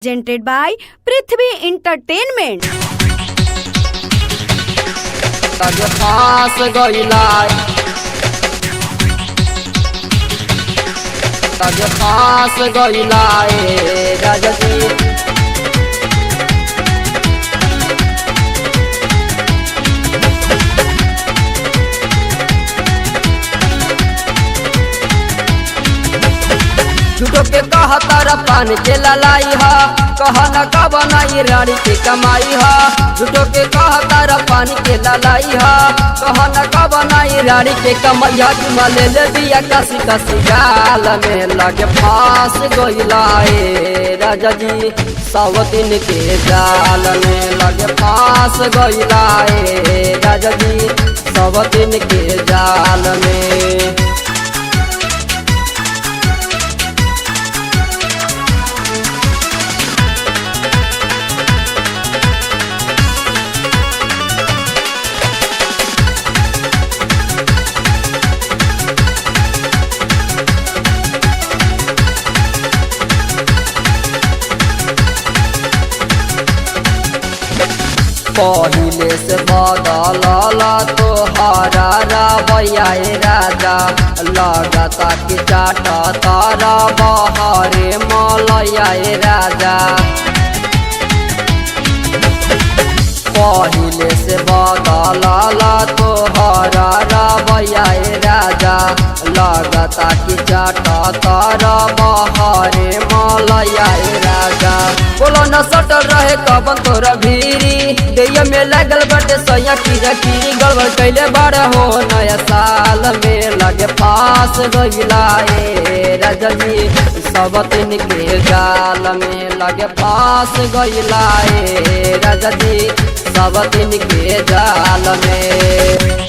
Presented by Prithvi Entertainment. लगे फांस गइला, लगे फांस गइला ए राजा जी। झूठो के कह तारा पान के ललाई हा, कह न का बनाई रानी के कमाई हा। झूठो के कह तारा पान के ललाई हा, कह न का बनाई रानी के कमाई हा। चुमा ले ले दिया कसी कसी गाल में, लगे फांस गइला ए राजा जी सावतिन के जाल में। लगे फांस गइला ए राजा जी सावतिन के जाल में। पहिले से बदलल तोहरा रवैया ए राजा, लगता कि चाट तारा बहरे मलैया ए राजा। पहिले से बदलल तोहरा रवैया ए राजा, लगता कि चाट तारा बहरे मलैया ए राजा। बोलो न सटल रहे कबन तोरा भीरी, दैया में लागल बटे सैया कीरा कीरी। गड़बड़ कैले बाड़ हो नया साल में, लगे पास गइला ए राजा जी सबतिन के जाल में। लगे पास गइला ए राजा जी सबतिन के जाल में।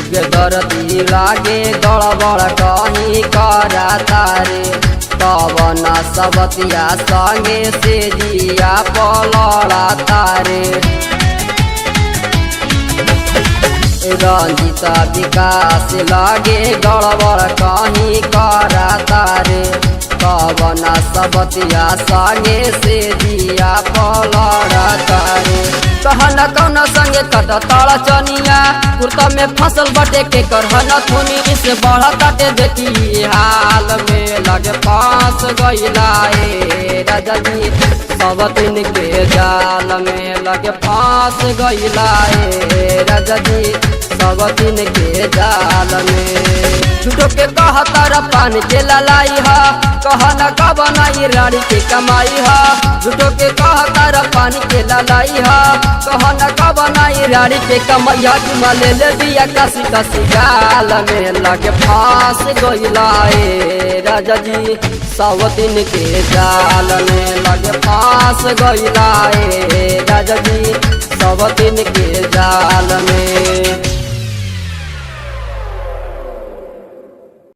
के दर्दी लागे गड़बड़ कहीं करा तारे, तब न सबतिया संगे से जिया पलड़ा तारे। रंजिता विकास लागे गड़बड़ कहीं करा तारे, तब न सबतिया संगे से जिया पलड़ा तारे। कहना कौना संगे कट ताड़ा चनिया, कुर्ता में फसल बटे के करहन थुनी। से बढ़ा ताटे देखी हाल में, लगे पास गइला ए राजा जी सबतिन के जाल में। लगे फांस गइला ए राजा जी सबतिन के जाल में। झूठो के कह तारा पान के ललाई हा, कह न का बनाई रानी के कमाई हा। झूठो के कह तारा पान के ललाई हा, कह न का बनाई रानी के कमाई हा। चुमा ले ले दिया कसी कसी गाल में, लगे फांस गइला ए राजा जी सावतिन के जाल में। लगे फांस गइला ए राजा जी सावतिन के जाल में।